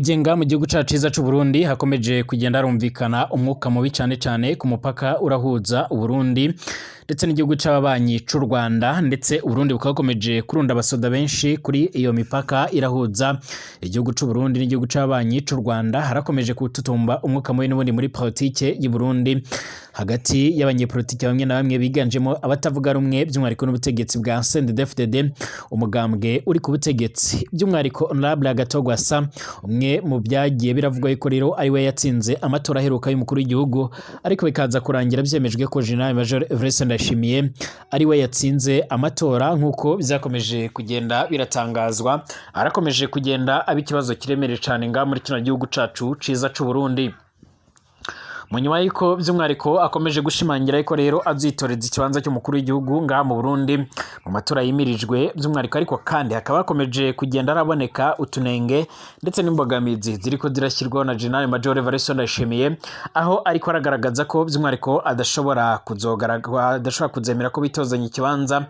Mugenga mu gihugu cacu ciza c'u Burundi hakomeje kugenda harumvikana umwuka mubi cane cane ku mupaka urahuza Uburundi ndetse n'igihugu c'ababanyi c'u Rwanda, ndetse Uburundi bukaba bukomeje kurunda abasoda benshi kuri iyo mipaka irahuza igihugu c'u Burundi n'igihugu c'ababanyi c'u Rwanda. Harakomeje kututumba umwuka mubi n'ubundi muri politike y'u Burundi hagati y'abanyepolitike bamwe na bamwe biganjemo abatavuga rumwe by'umwihariko n'ubutegetsi bwa CNDD-FDD, umugambwe uri ku butegetsi, by'umwihariko Honorable Agathon Rwasa, umwe mu byagiye biravugwa yuko rero ari we yatsinze amatora aheruka y'umukuru w'igihugu, ariko bikaza kurangira byemejwe ko General Major Evariste Ndayishimiye ari we yatsinze amatora nk'uko byakomeje kugenda biratangazwa. Arakomeje kugenda aba ikibazo kiremereye cane ngaha muri kino gihugu cacu ciza c'u Burundi, mu nyuma y'uko by'umwihariko akomeje gushimangira yuko rero azitoreza ikibanza cy'umukuru w'igihugu ngaha mu Burundi mu matora yimirijwe by'umwihariko. Ariko kandi hakaba hakomeje kugenda haraboneka utunenge ndetse n'imbogamizi ziriko zirashyirwaho na General Major Evariste Ndayishimiye, aho ariko aragaragaza ko by'umwihariko adashobora kuzogaragwa, adashobora kuzemera ko bitozanya ikibanza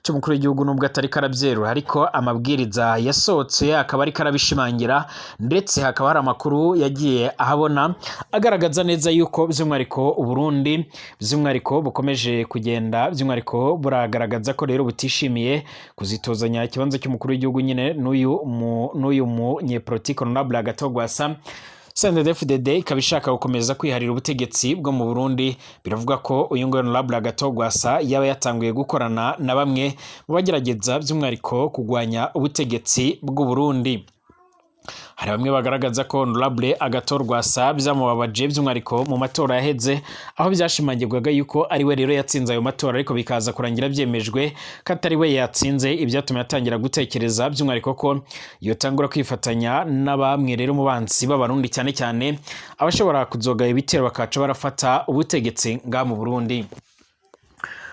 cy'umukuru w'igihugu, nubwo atariko arabyerura, ariko amabwiriza yasohotse akaba ariko arabishimangira. Ndetse hakaba hari amakuru yagiye ahabona agaragaza neza yuko by'umwihariko Uburundi by'umwihariko bukomeje kugenda by'umwihariko buragaragaza ko rero butishimiye kuzitozanya ikibanza cy'umukuru w'igihugu nyine n'uyu munyepolitike Honorable Agathon Rwasa. CNDD-FDD ikaba ishaka gukomeza kwiharira ubutegetsi bwo mu Burundi. Biravuga ko uyu nguyu Honorable Agathon Rwasa yaba yatanguye gukorana na bamwe mu bagerageza by'umwihariko kugwanya ubutegetsi bw'u Burundi. Hari bamwe bagaragaza ko Honorable Agathon Rwasa byamubabaje by'umwihariko mu matora yaheze, aho byashimangirwaga yuko ari we rero yatsinze ayo matora, ariko bikaza kurangira byemejwe ko atari we yatsinze, ibyatumye atangira gutekereza by'umwihariko ko yotangura kwifatanya na bamwe rero mu bansi b'Abarundi, cyane cyane abashobora kuzoga ibitero bakaca barafata ubutegetsi ngaha mu Burundi.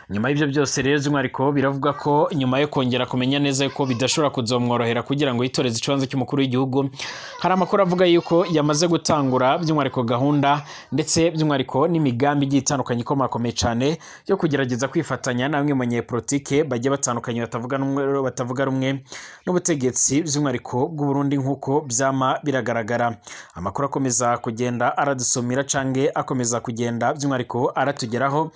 Nyuma y'ibyo byose rero, by'umwihariko biravuga ko nyuma yo kongera kumenya neza ko bidashobora kuzomworohera kugira ngo yitoreze ikibanza cy'umukuru w'igihugu, hari amakuru avuga yuko yamaze gutangura by'umwihariko gahunda ndetse by'umwihariko n'imigambi igiye itandukanye ikomakomeye cyane yo kugerageza kwifatanya na bamwe mu banyepolitike bagiye batandukanye batavuga rumwe n'ubutegetsi by'umwihariko bw'u Burundi, nk'uko byama biragaragara. Amakuru akomeza kugenda aradusumira cange akomeza kugenda by'umwihariko aratugeraho,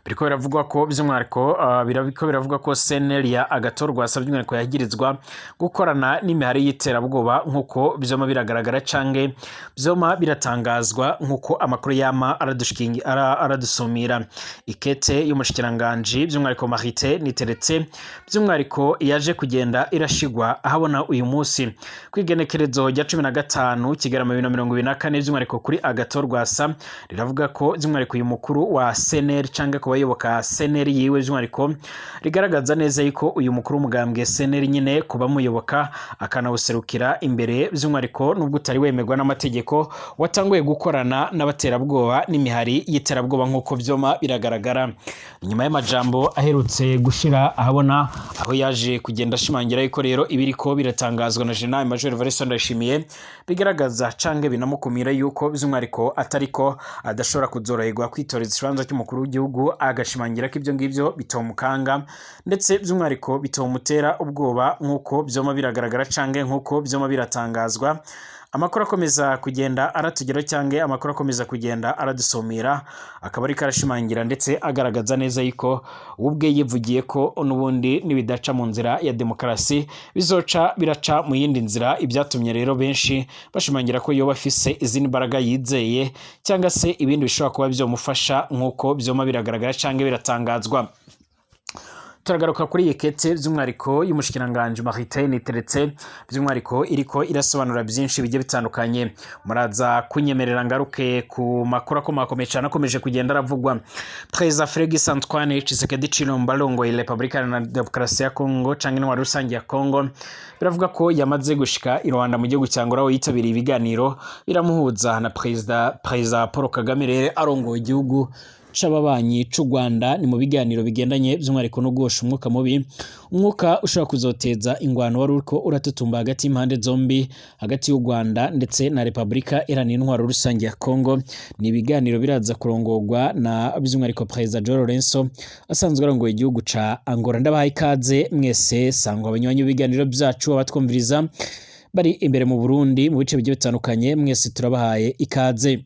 biriko biravugwa ko by'umwihariko biriko biravugwa ko CNL ya Agathon Rwasa by'umwihariko yagirizwa gukorana n'imihari y'iterabwoba, nk'uko vyoma biragaragara cange vyoma biratangazwa, nk'uko amakuru yama aradusumira. Ikete y'umushikiranganji by'umwihariko Marite Niteretse by'umwihariko yaje kugenda irashigwa ahabona uyu munsi kw'igenekerezo rya 15 Kigarama 2024 by'umwihariko kuri Agathon Rwasa, riravuga ko by'umwihariko uyu mukuru wa CNL canke ku bayoboka CNL yiwe, by'umwihariko rigaragaza neza yuko uyu mukuru w'umugambwe CNL nyine kuba muyoboka akanawuserukira imbere by'umwihariko, nubwo utari wemerwa n'amategeko, watanguye gukorana n'abaterabwoba n'imihari y'iterabwoba, nk'uko vyoma biragaragara. Nyuma y'amajambo aherutse gushira ahabona, aho yaje kugenda ashimangira yuko rero ibiriko biratangazwa na General Major Evariste Ndayishimiye bigaragaza canke binamukumira yuko by'umwihariko atariko adashobora kuzoroherwa kwitoreza ikibanza cy'umukuru w'igihugu, agashimangira ko ibyo ngibyo bitomukanga ndetse by'umwihariko bitomutera ubwoba, nk'uko vyoma biragaragara canke nk'uko vyoma biratangazwa. Amakuru akomeza kugenda aratugeraho cyangwa amakuru akomeza kugenda aradusomera akaba ariko arashimangira ndetse agaragaza neza yuko we ubwe yivugiye ko n'ubundi nibidaca mu nzira ya demokarasi bizoca biraca mu yindi nzira, ibyatumye rero benshi bashimangira ko yoba afise izindi mbaraga yizeye cyangwa se ibindi bishobora kuba byomufasha, nk'uko byoma biragaragara cyangwa biratangazwa. Turagaruka kuri iyi kete by'umwihariko y'umushikiranganji Martin Niteretse, by'umwihariko iriko irasobanura byinshi bigiye bitandukanye. Muraza kunyemerera ngaruke ku makuru akomakomeye cyane akomeje kugenda aravugwa. Perezida Felix Antoine Tshisekedi Tshilombo arongoye Repubulika Iharanira Demokarasi ya Kongo canke intwaro rusange ya Kongo, biravuga ko yamaze gushika i Rwanda mu gihugu cya Angola, aho yitabiriye ibiganiro biramuhuza na Perezida Paul Kagame rero arongoye igihugu c'ababanyi c'u Rwanda. Ni mu biganiro bigendanye by'umwihariko no guhosha umwuka mubi, umwuka ushobora kuzoteza ingwano wari uriko uratutumba hagati y'impande zombi, hagati y'u Rwanda ndetse na Repubulika Iharanira Intwaro Rusange ya Kongo. Ni ibiganiro biraza kurongorwa na by'umwihariko Perezida João Lourenço asanzwe arongoye igihugu ca Angola. Ndabahaye ikaze mwese sangwa abanywanyi b'ibiganiro byacu, abatwumviriza bari imbere mu Burundi mu bice bigiye bitandukanye, mwese turabahaye ikaze.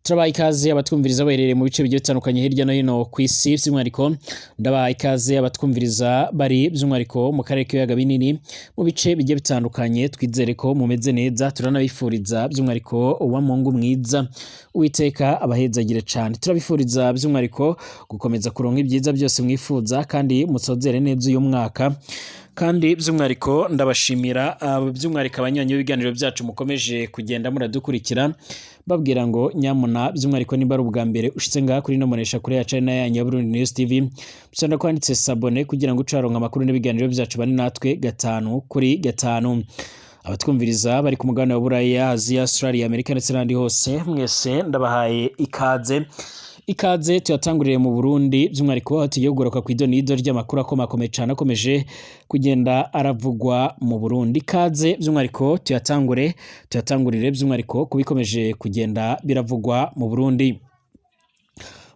Turabaha ikaze abatwumviriza baherereye mu bice bigiye bitandukanye hirya no hino ku isi, by'umwihariko ndabaha ikaze abatwumviriza bari by'umwihariko mu karere k'ibiyaga binini mu bice bigiye bitandukanye. Twizere ko mumeze neza, turanabifuriza by'umwihariko uwa Mungu mwiza, Uwiteka abahezagire cane. Turabifuriza by'umwihariko gukomeza kuronka ibyiza byose mwifuza kandi musozere neza uyu mwaka. Kandi by'umwihariko ndabashimira by'umwihariko abanywanyi b'ibiganiro byacu mukomeje kugenda muradukurikira, babwira ngo nyamuna by'umwihariko nimba ari ubwa mbere ushitse ngaha kuri ino mbonesha kure ya channel yanyu ya Burundi News TV, bisaba ko wanditse s'abonner kugira ngo ucaronka amakuru n'ibiganiro byacu bane natwe gatanu kuri gatanu. Abatwumviriza bari ku mugabane wa Buraya, Aziya, Australia, Amerika ndetse n'ahandi hose, mwese ndabahaye ikaze. Ikaze tuyatangurire mu Burundi, by'umwihariko aho tugiye kugaruka ku idonido ry'amakuru akomakomeye cane akomeje kugenda aravugwa mu Burundi. Ikaze by'umwihariko tuyatangurire by'umwihariko kubikomeje kugenda biravugwa mu Burundi.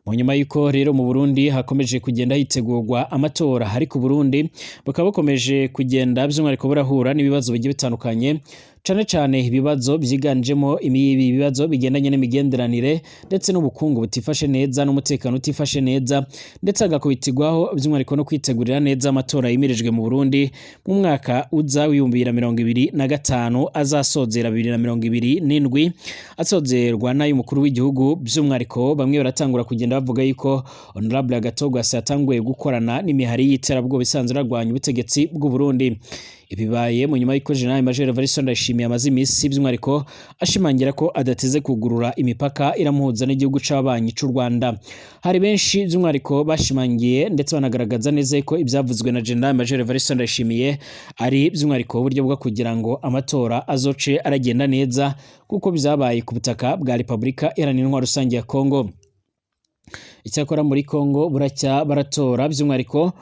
Mu nyuma y'uko rero mu Burundi hakomeje kugenda hitegurwa amatora, ariko Burundi bukaba bukomeje kugenda by'umwihariko burahura n'ibibazo bigiye bitandukanye, cane cane ibibazo byiganjemo ibibazo bigendanye n'imigenderanire ndetse n'ubukungu butifashe neza n'umutekano utifashe neza, ndetse hagakubitirwaho by'umwihariko no kwitegurira neza amatora yimirijwe mu Burundi mu mwaka uza w'2025 azasozera 2027, asozerwa n'ay'umukuru w'igihugu. By'umwihariko bamwe baratangura kugenda bavuga yuko Honorable Agathon Rwasa yatanguye gukorana n'imihari y'iterabwoba isanzwe irarwanya ubutegetsi bw'u Burundi. Ibibaye mu nyuma y'uko General Major Evariste Ndayishimiye amaze iminsi by'umwihariko ashimangira ko adateze kugurura imipaka iramuhuza n'igihugu c'abanyi c'u Rwanda. Hari benshi by'umwihariko bashimangiye ndetse banagaragaza neza ko ibyavuzwe na General Major Evariste Ndayishimiye ari by'umwihariko uburyo bwo kugira ngo amatora azoce aragenda neza, kuko byabaye ku butaka bwa Repubulika Iharanira Intwaro Rusange ya Kongo. Icyakora muri Kongo buracya baratora by'umwihariko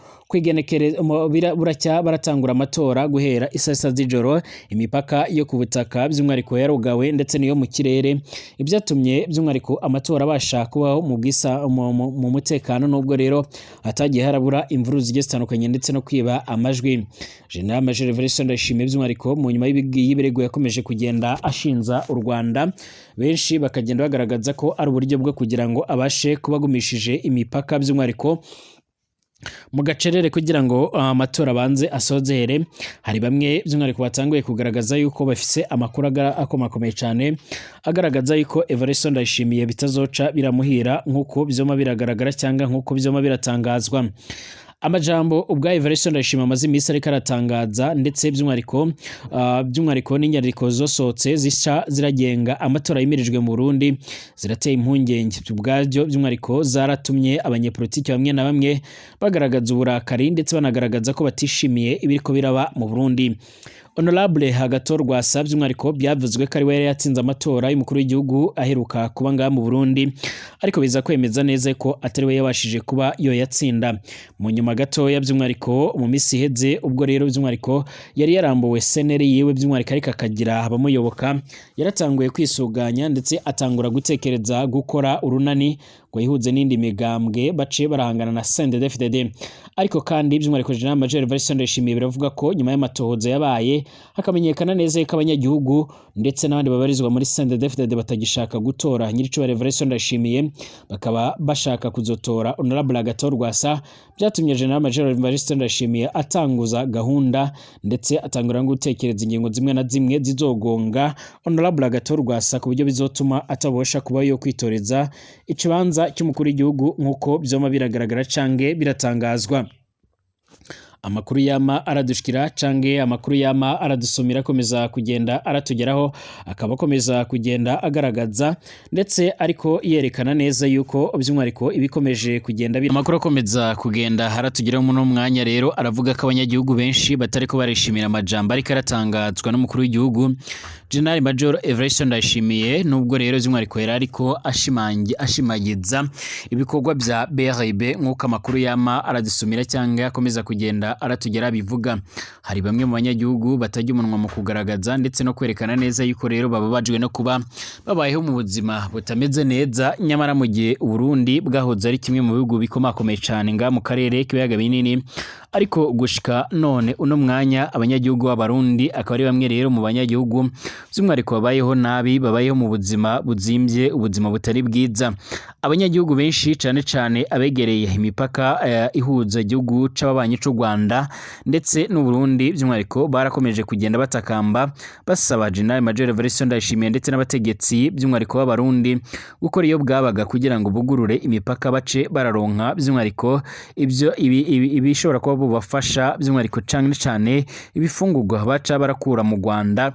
buracya baratangura amatora guhera isaa z'ijoro. Imipaka yo ku butaka by'umwihariko yarugawe ndetse n'iyo mu kirere, ibyatumye by'umwihariko amatora abasha kubaho mu bwisa mu mutekano, nubwo rero hatagiye harabura imvururu zigiye zitandukanye ndetse no kwiba amajwi. General Major Evariste Ndayishimiye by'umwihariko mu nyuma y'ibirego yakomeje kugenda ashinza u Rwanda, benshi bakagenda bagaragaza ko ari uburyo bwo kugira ngo abashe kubagumishije imipaka by'umwihariko mu gacerere kugira ngo amatora abanze asozere. Hari bamwe by'umwihariko batanguye kugaragaza yuko bafise amakuru akomakomeye cyane agaragaza yuko Evariste Ndayishimiye bitazoca biramuhira nk'uko byoma biragaragara cyangwa nk'uko byoma biratangazwa. Amajambo ubwa Evariste Ndayishimiye amaze iminsi ariko aratangaza, ndetse by'umwihariko n'inyandiko zosohotse zisha ziragenga amatora yimirijwe mu Burundi zirateye impungenge ubwabyo. By'umwihariko zaratumye abanyepolitiki bamwe na bamwe bagaragaza uburakari ndetse banagaragaza ko batishimiye ibiriko biraba mu Burundi. Honorable Agathon Rwasa by'umwihariko byavuzwe ko ari we yari yatsinze amatora y'umukuru w'igihugu aheruka kuba ngaha mu Burundi, ariko biza kwemeza neza ko atari we yabashije kuba yo yatsinda. Mu nyuma gatoya by'umwihariko mu minsi iheze, ubwo rero by'umwihariko yari yarambuwe seneri yiwe by'umwihariko ariko akagira abamuyoboka, yaratanguye kwisuganya ndetse atangura gutekereza gukora urunani ngo yihuze n'indi migambwe bace barahangana na CNDD-FDD. Ariko kandi by'umwihariko General Major Evariste Ndayishimiye biravuga ko nyuma y'amatohoza yabaye hakamenyekana neza ko abanyagihugu ndetse n'abandi babarizwa muri CNDD-FDD batagishaka gutora nyiricubahiro Evariste Ndayishimiye, bakaba bashaka kuzotora Honorable Agathon Rwasa, byatumye General Major Evariste Ndayishimiye atanguza gahunda ndetse atangura no gutekereza ingingo zimwe na zimwe zizogonga Honorable Agathon Rwasa ku buryo bizotuma atabosha kuba yo kwitoreza ikibanza cy'umukuru w'igihugu nk'uko byoma biragaragara canke biratangazwa. Amakuru yama aradushikira canke amakuru yama aradusumira akomeza kugenda aratugeraho, akaba akomeza kugenda agaragaza ndetse ariko yerekana neza yuko by'umwihariko ibikomeje kugenda amakuru akomeza kugenda aratugeraho muri uno mwanya. Rero aravuga ko abanyagihugu benshi batariko barishimira amajambo ariko aratangazwa n'umukuru w'igihugu General Major Evariste Ndayishimiye, nubwo rero by'umwihariko yari ariko ashimagiza ibikorwa bya BRB nk'uko amakuru yama aradusumira cyangwa akomeza kugenda aratugera bivuga. Hari bamwe mu banyagihugu batajya umunwa mu kugaragaza ndetse no kwerekana neza yuko rero bababajwe no kuba babayeho mu buzima butameze neza, nyamara mu gihe Uburundi bwahoze ari kimwe mu bihugu bikomakomeye cyane nga mu karere k'ibiyaga binini, Ariko gushika none uno mwanya, abanyagihugu b'Abarundi akaba ari bamwe rero mu banyagihugu by'umwihariko babayeho nabi, babayeho mu buzima buzimvye, ubuzima butari bwiza. Abanyagihugu benshi, cane cane abegereye imipaka ihuza igihugu c'ababanyi c'u Rwanda ndetse n'u Burundi, by'umwihariko barakomeje kugenda batakamba basaba General Major Evariste Ndayishimiye ndetse n'abategetsi by'umwihariko b'Abarundi gukora iyo bwabaga kugira ngo bugurure imipaka, bace bararonka by'umwihariko ibyo ibishobora kuba bubafasha, by'umwihariko cane cane ibifungurwa baca barakura mu Rwanda.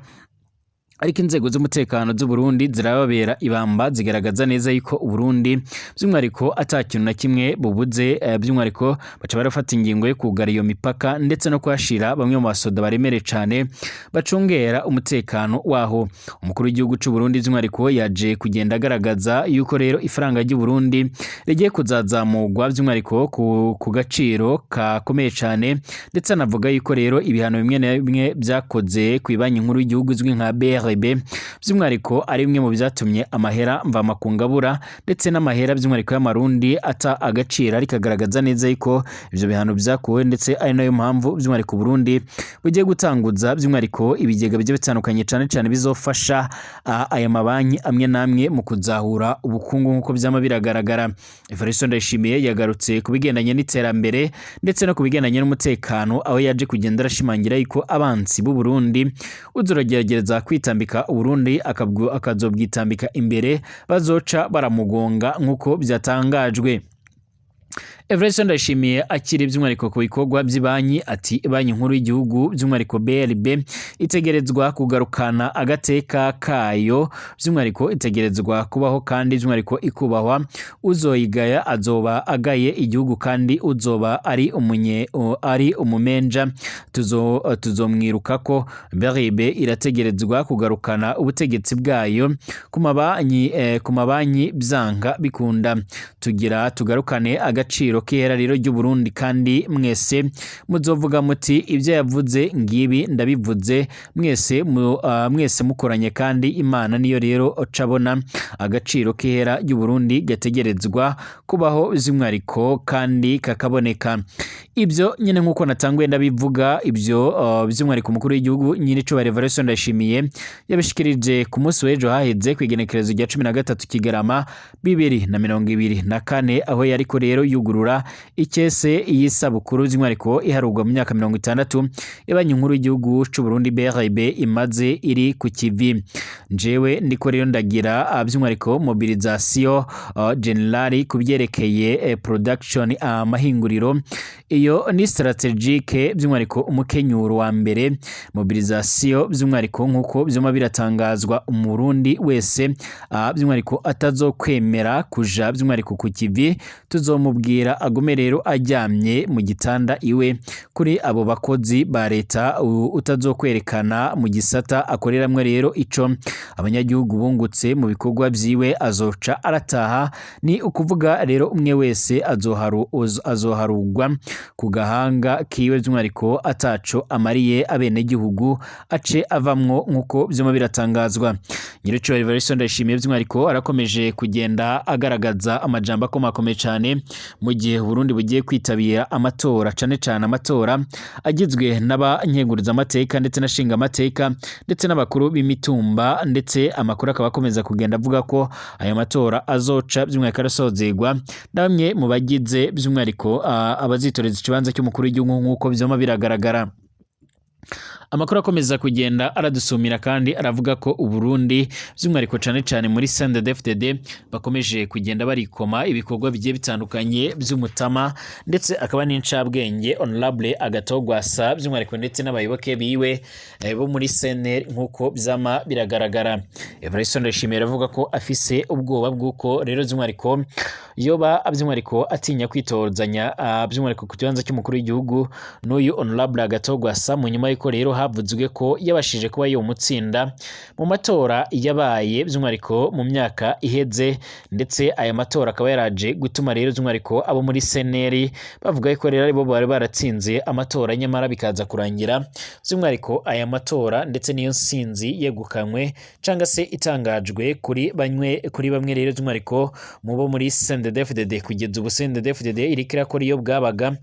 Ariko inzego z'umutekano z'u Burundi zirababera ibamba, zigaragaza neza yuko u Burundi by'umwihariko ata kintu na kimwe bubuze. By'umwihariko baca barafata ingingo yo kugara iyo mipaka ndetse no kuhashira bamwe mu basoda baremereye cane bacungera umutekano waho. Umukuru w'igihugu c'u Burundi by'umwihariko yaje kugenda agaragaza yuko rero ifaranga ry'u Burundi rigiye kuzazamurwa by'umwihariko ku gaciro kakomeye cane, ndetse anavuga yuko rero ibihano bimwe na bimwe byakoze ku Banki Nkuru y'igihugu izwi nka BRB by'umwihariko ari bimwe mu byatumye amahera mvamakungu abura ndetse n'amahera by'umwihariko y'Amarundi ata agaciro. Ariko agaragaza neza yuko ivyo bihano byakuwe, ndetse ari nayo mpamvu by'umwihariko Burundi bugiye gutanguza by'umwihariko ibigega bigiye bitandukanye, cane cane bizofasha aya mabanki amwe n'amwe mu kuzahura ubukungu nk'uko vyama biragaragara. Evariste Ndayishimiye yagarutse ku bigendanye n'iterambere ndetse no ku bigendanye n'umutekano, aho yaje kugenda arashimangira yuko abansi b'u Burundi uzuragerageza kwitambika Uburundi akazobwitambika imbere bazoca baramugonga nk'uko byatangajwe. Evariste Ndayishimiye akiri by'umwihariko ku bikorwa by'ibanki, ati Banki Nkuru y'igihugu by'umwihariko BRB itegerezwa kugarukana agateka kayo, by'umwihariko itegerezwa kubaho kandi by'umwihariko ikubahwa. Uzoyigaya azoba agaye igihugu, kandi uzoba ari umunye ari umumenja tuzomwirukako. BRB irategerezwa kugarukana ubutegetsi bwayo ku mabanki byanga bikunda. Tugira tugarukane agaciro k'ihera rero ry'u Burundi, kandi mwese muzovuga muti ibyo yavuze ngibi ndabivuze. Mwese mukoranye kandi Imana niyo rero cabona agaciro k'ihera ry'u Burundi gategerezwa kubaho by'umwihariko kandi kakaboneka. Ibyo nyine nk'uko natanguye ndabivuga, ibyo by'umwihariko umukuru w'igihugu nyir'icubahiro Evariste Ndayishimiye yabishikirije ku munsi w'ejo haheze, ku igenekerezo rya 13 Kigarama 2024, aho yariko rero yugurura ikese y'isabukuru by'umwihariko iharurwa mu myaka 60 Ibanki Nkuru y'igihugu c'u Burundi BRB imaze iri ku kivi. Njewe ndiko rero ndagira by'umwihariko mobilisation générale ku byerekeye production, amahinguriro. Iyo ni stratégique, by'umwihariko umukenyuro wa mbere, mobilisation by'umwihariko nk'uko vyuma biratangazwa, Umurundi wese by'umwihariko atazokwemera kuja by'umwihariko ku kivi tuzomubwira agume rero aryamye mu gitanda iwe. Kuri abo bakozi ba leta, utazokwerekana mu gisata akoreramwo rero ico abanyagihugu bungutse mu bikorwa vyiwe azoca arataha. Ni ukuvuga rero umwe wese azoharugwa ku gahanga kiwe, by'umwihariko ataco amariye abenegihugu ace avamwo nk'uko vyuma biratangazwa. Nyiricubahiro Evariste Ndayishimiye by'umwihariko arakomeje kugenda agaragaza amajambo akomakomeye cane mu gihe Burundi bugiye kwitabira amatora, cane cane amatora agizwe n'abankenguzamateka ndetse n'ashingamateka ndetse n'abakuru b'imitumba. Ndetse amakuru akaba akomeza kugenda avuga ko ayo matora azoca by'umwihariko arasozerwa na bamwe mu bagize by'umwihariko abazitoreza ikibanza cy'umukuru w'igihugu nk'uko vyama biragaragara. Amakuru akomeza kugenda aradusumira kandi aravuga ko Uburundi by'umwihariko cane cane muri CNDD-FDD bakomeje kugenda barikoma ibikorwa bigiye bitandukanye by'umutama ndetse akaba n'incabwenge Honorable Agathon Rwasa by'umwihariko ndetse n'abayoboke biwe bo muri CNL nk'uko vyama biragaragara. Evariste Ndayishimiye aravuga ko afise ubwoba bw'uko rero by'umwihariko yoba by'umwihariko atinya kwitozanya by'umwihariko ku kibanza cy'umukuru w'igihugu n'uyu Honorable Agathon Rwasa mu nyuma. y'uko rero havuzwe ko yabashije kuba yomutsinda mu matora yabaye by'umwihariko mu myaka iheze, ndetse aya matora akaba yaraje gutuma rero by'umwihariko abo muri CNL bavuga ko rero aribo bari baratsinze amatora, nyamara bikaza kurangira by'umwihariko aya matora ndetse n'iyo nsinzi yegukanywe cyangwa se itangajwe kuri bamwe rero by'umwihariko mu bo muri CNDD-FDD. Kugeza ubu CNDD-FDD iriko irakora iyo bwabaga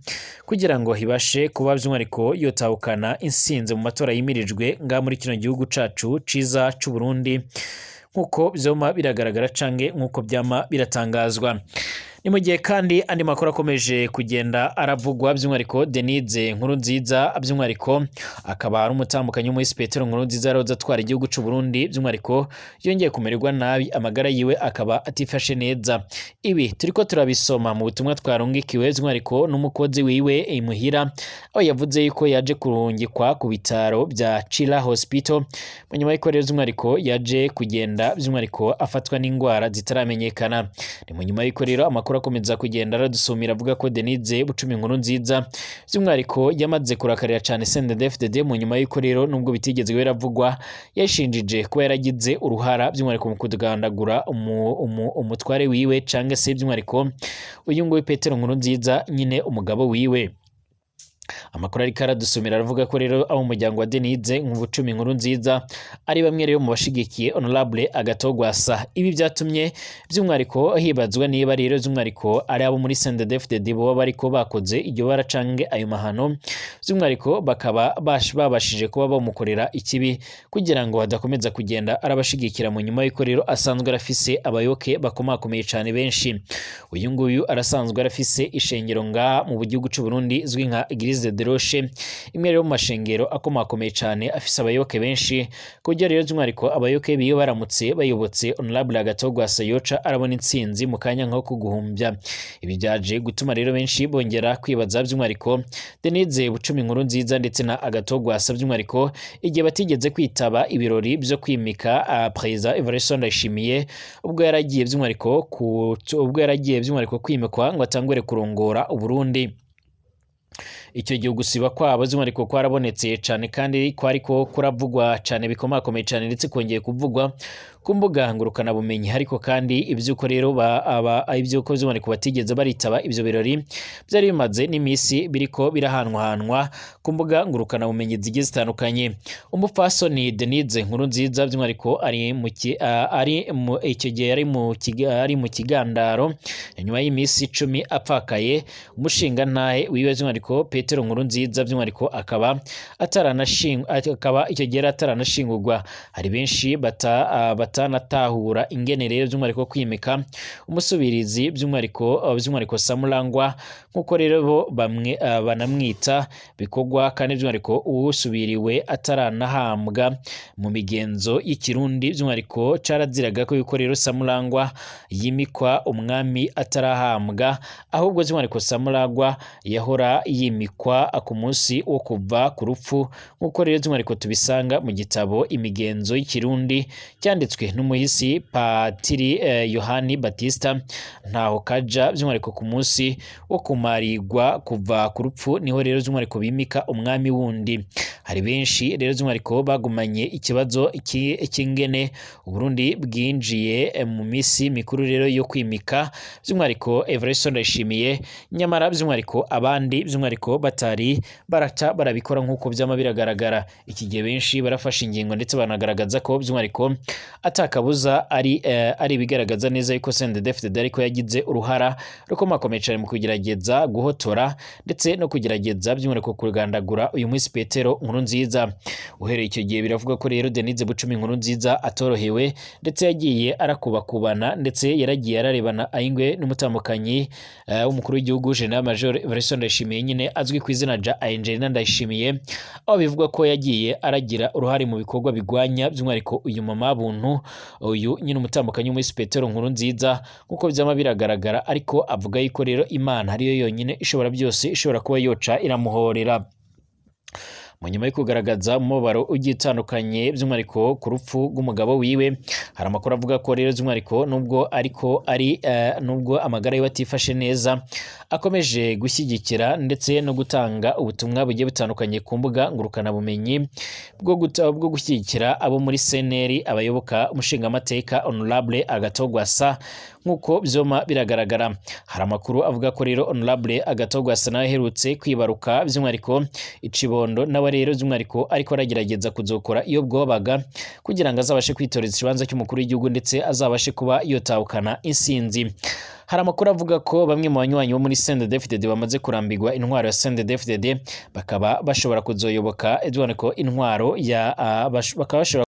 kugira ngo ibashe kuba by'umwihariko yotahukana insinzi mu matora yimirijwe ngaha muri kino gihugu cacu ciza c'u Burundi, nk'uko vyoma biragaragara canke nk'uko vyama biratangazwa. Ni mu gihe kandi andi makuru akomeje kugenda aravugwa, by'umwihariko Denise Nkurunziza, by'umwihariko akaba ari umutambukanyi w'umuhisi Petero Nkurunziza yaroze atwara igihugu c'u Burundi, by'umwihariko yongeye kumererwa nabi, amagara yiwe akaba atifashe neza. Ibi turiko turabisoma mu butumwa twarungikiwe by'umwihariko n'umukozi wiwe imuhira, aho yavuze yuko yaje kurungikwa ku bitaro bya Chila Hospital mu nyuma y'uko rero by'umwihariko yaje kugenda by'umwihariko afatwa n'indwara zitaramenyekana. Ni mu nyuma y'uko rero amakuru akomeza kugenda aradusumira avuga ko Denise Bucumi Nkurunziza by'umwihariko yamaze kurakarira cyane CNDD-FDD, mu nyuma y'uko rero nubwo bitigeze biravugwa yashinjije kuba yaragize uruhara by'umwihariko mu kugandagura umutware wiwe, canke se by'umwihariko uyu nguyu Petero Nkurunziza nyine umugabo wiwe. Amakuru ariko aradusumira aravuga ko rero abo mu muryango wa Denise Bucumi Nkurunziza ari bamwe rero mu bashigikiye Honorable Agathon Rwasa. Ibi byatumye by'umwihariko hibazwa niba rero by'umwihariko ari abo muri CNDD-FDD boba bariko bakoze iryo bara canke ayo mahano, by'umwihariko bakaba babashije kuba bamukorera ikibi kugira ngo adakomeza kugenda arabashigikira, mu nyuma y'uko rero asanzwe arafise abayoboke bakomakomeye cane benshi. Uyu nguyu arasanzwe arafise ishengero ngaha mu gihugu c'u Burundi izwi nka Eglise de Roche, imwe rero mu mashengero akomakomeye cane afise abayoboke benshi, ku buryo rero by'umwihariko abayoboke biyo baramutse bayobotse Honorable Agathon Rwasa yoca arabona intsinzi mu kanya nko kuguhumbya. Ibi byaje gutuma rero benshi bongera kwibaza by'umwihariko Denise Bucumi Nkurunziza ndetse na Agathon Rwasa, by'umwihariko igihe batigeze kwitaba ibirori byo kwimika Perezida Evariste Ndayishimiye ubwo yaragiye by'umwihariko kwimikwa ngo atangure kurongora Uburundi. Icyo gihe ugusiba kwabo by'umwihariko kwarabonetse cyane kandi kwariko kuravugwa cyane bikomakomeye cyane, ndetse kongeye kuvugwa ku mbuga ngurukanabumenyi. Ariko kandi iby'uko rero iby'uko by'umwihariko batigeze baritaba ibyo birori byari bimaze n'iminsi biriko birahanwahanwa ku mbuga ngurukanabumenyi zigiye zitandukanye. Umupfasoni Denise Nkurunziza by'umwihariko ari mu icyo gihe ari mu kigandaro nyuma y'iminsi 10 apfakaye umushingantahe wiwe by'umwihariko Petero Nkurunziza, by'umwihariko akaba icyo gihe yari ataranashingurwa. Hari benshi batanatahura ingene rero by'umwihariko kwimika umusubirizi by'umwihariko Samurangwa, nk'uko rero bo bamwe banamwita, bikorwa kandi by'umwihariko uwusubiriwe ataranahambwa. Mu migenzo y'ikirundi by'umwihariko caraziraga ko yuko rero Samurangwa yimikwa umwami atarahambwa, ahubwo by'umwihariko Samurangwa yahora yimikwa ku munsi wo kuva ku rupfu, nk'uko rero by'umwihariko tubisanga mu gitabo Imigenzo y'ikirundi cyanditswe n'umuhisi Patiri Yohani Batista Ntaho Kaja. By'umwihariko ku munsi wo kumarigwa kuva ku rupfu niho rero by'umwihariko bimika umwami wundi. Hari benshi rero by'umwihariko bagumanye ikibazo cy'ingene Uburundi bwinjiye mu misi mikuru rero yo kwimika by'umwihariko Evariste Ndayishimiye, nyamara by'umwihariko abandi by'umwihariko batari baraca barabikora nk'uko byama biragaragara. Iki gihe benshi barafashe ingingo ndetse banagaragaza ko by'umwihariko atakabuza ari ibigaragaza neza yuko CNDD-FDD ariko yagize uruhara rukomakomeye cyane mu kugerageza guhotora ndetse no kugerageza by'umwihariko kugandagura uyu munsi Petero Nkurunziza. Uhereye icyo gihe biravuga ko rero Denise Bucumi Nkurunziza atorohewe, ndetse yagiye arakubakubana, ndetse yaragiye ararebana ayingwe n'umutambukanyi w'umukuru w'igihugu General Major Evariste Ndayishimiye, nyine azwi ku izina rya Angelina Ndayishimiye, aho bivugwa ko yagiye aragira uruhare mu bikorwa bigwanya by'umwihariko uyu mama buntu, uyu nyine umutambukanyi w'umuhisi Petero Nkurunziza, nk'uko byama biragaragara. Ariko avuga yuko rero Imana ariyo yonyine ishobora byose, ishobora kuba yoca iramuhorera. Mu nyuma yo kugaragaza umubabaro ugiye utandukanye, by'umwihariko ku rupfu rw'umugabo wiwe. Hari amakuru avuga ko rero by'umwihariko nubwo ariko ari nubwo amagara yiwe atifashe neza, akomeje gushyigikira ndetse no gutanga ubutumwa bugiye butandukanye ku mbuga ngurukanabumenyi bwo gushyigikira abo muri CNL, abayoboka umushingamateka Honorable Agathon Rwasa, nk'uko byoma biragaragara. Hari amakuru avuga ko rero Honorable Agathon Rwasa nawe aherutse kwibaruka by'umwihariko icibondo, nawe rero by'umwihariko ariko aragerageza kuzokora iyo bwobaga kugira ngo azabashe kwitoreza ikibanza cy'umukuru w'igihugu, ndetse azabashe kuba yotahukana insinzi. Hari amakuru avuga ko bamwe mu banywanyi bo muri CNDD-FDD bamaze kurambirwa intwaro ya CNDD-FDD, bakaba bashobora kuzoyoboka by'umwihariko intwaro ya bakaba bashobora